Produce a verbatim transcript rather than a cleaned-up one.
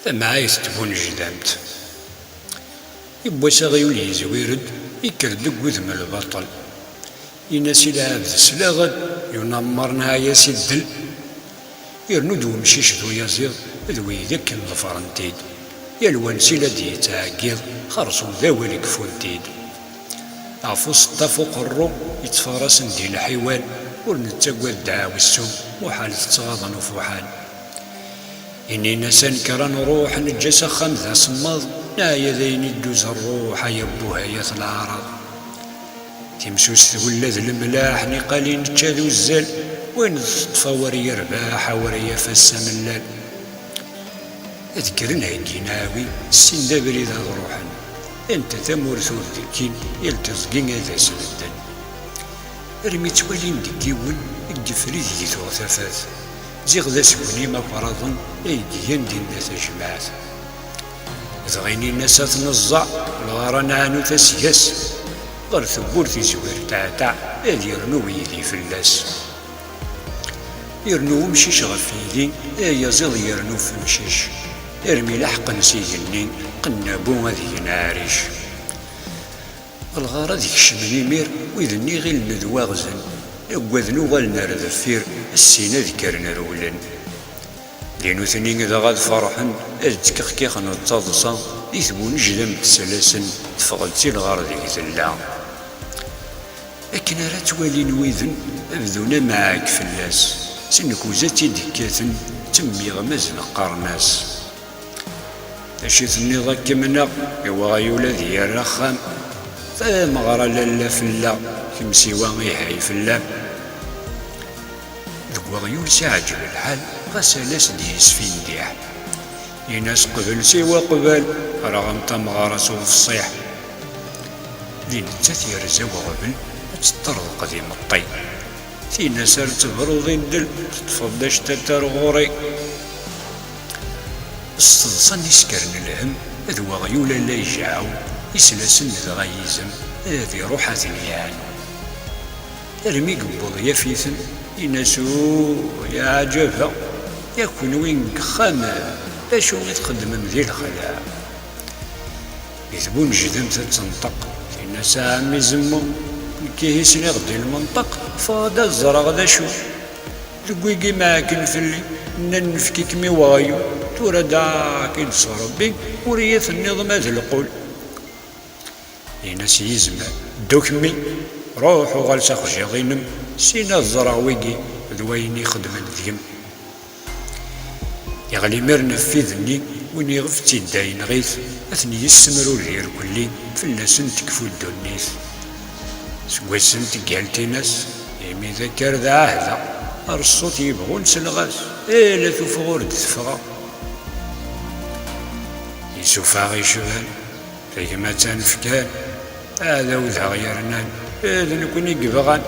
Tamɛayt n tbunejdamt. Yiwwas aɣyul yezwir-d, yekker-d deg wudem n lbaṭel. Ini-as i lɛebd: "Slaɣ-d, yunammer neɛya si ddel." Yernu-d wemcic d uyaziḍ, d wid akken ḍefren-t-id. Yal wansi la d-yettɛeggiḍ, xerṣum d awal i kfun-t-id. Ɣef useṭṭaf uqerru, yettfaṛasen di lḥiwan, ur nettagad ddeɛwessu, muḥal tettɣaḍen ufuḥan. Inin-as: "Anker ad nruḥ, neǧǧa-s axxam d asemmaḍ, neɛya d ayen idduz rruḥ, ay abbuh ay at leɛraḍ." Timsust twella d lemlaḥ, niqal i nečča d uzzal, win teṭṭef awer yerbeḥ, awer yaf ass amellal. Ad kkren heggin aɛwin, ssin d abrid ad ruḥen. Anta tamurt ur dekkin, yal tiẓgi ad as-bedden. Armi ttwalin deg yiwen, deg yefri deg tuɣ tafat. Ziɣ d asegni imakraḍen ay igan dinna tajmaɛt. Dɣa inin-as ad t-neẓẓeɛ, lɣar ad neɛnu tasga-s. Ɣer tewwurt izwir teɛteɛ, ad yernu uydi fell-as. Yernu umcic ɣef yidi, ay aziḍ yernu f umcic. Armi laḥqen s igenni, qennabu ad gen aɛric. Lɣar ad kecmen imir, wid-nni ɣilen d waɣzen, uggaden uɣalen ar deffir, ssin ad kkren rewlen. Di nutni dɣa ad ferḥen, ad ttkexkixen d taḍsa, di tbunejdamt s-lasen, teffeɣ-d si lɣar deg tella. Akken ara ttwalin widen, bdun amɛak fell-as, s nnkuza tt-id-kkaten, ttemmiɣmaz neqqaren-as: "D acu i tenniḍ a kem-neɣ, i weɣyul ad yerr axxam? Tameɣra lalla fell-aɣ, kemm siwa ihay fell-am." Deg weɣyul s iɛǧeb lḥal, ɣas ala s-d-yesfindiḥ. Ini-as: "Qbel siwa qbel, rɣem tameɣra s ufṣiḥ." Di nettat yerza weɣbel, ad teṭṭerḍeq d imeṭṭi. Tin-as: "Ar tebruḍ i ddel, teṭṭfeḍ-d actatar ɣur-i." S teḍsa n isker n lhem, d weɣyul ala ijeɛɛu, isla-sen dɣa yizem, ad iruḥ ad ten-iɛnu. Armi yewweḍ yaf-iten, in-as: "Uu, ya ɛǧaba, ya kunwi n yexxamen, d acu i txeddmem di lexla?" Di tbunejdamt ad tenṭeq, tin-as: "A ɛemmi Zemmu, nekk ihi sliɣ-d i lmenṭeq, ffɣeɣ-d ad ẓreɣ d acu. Deg wigi mɛaken fell-i, nnan nefk-ikem i weɣyul, tura daɣ akin s Rebbi, ur iyi-tenniḍ ma d lqul." Yenna-s yizem: "Ddu kemmi, ruḥ uɣal s axjiḍ-inem, syin ad ẓreɣ wigi d wayen i xedmen deg-m." Iɣli imir ɣef wid-nni, win iɣef tt-idda yenɣ-it, ad ten-yessemrud irkelli, fell-asen tekfu ddunit. Seg wass-n teggal tin-as, imi d akk ar d ɛahda, ar ṣṣut yebɣun selleɣ-as, ala tuffɣa ur d-teffɣeɣ. Isuffeɣ icban, tagmat anefkan, aɛdaw daɣ yernan, d nekkni i yebɣan.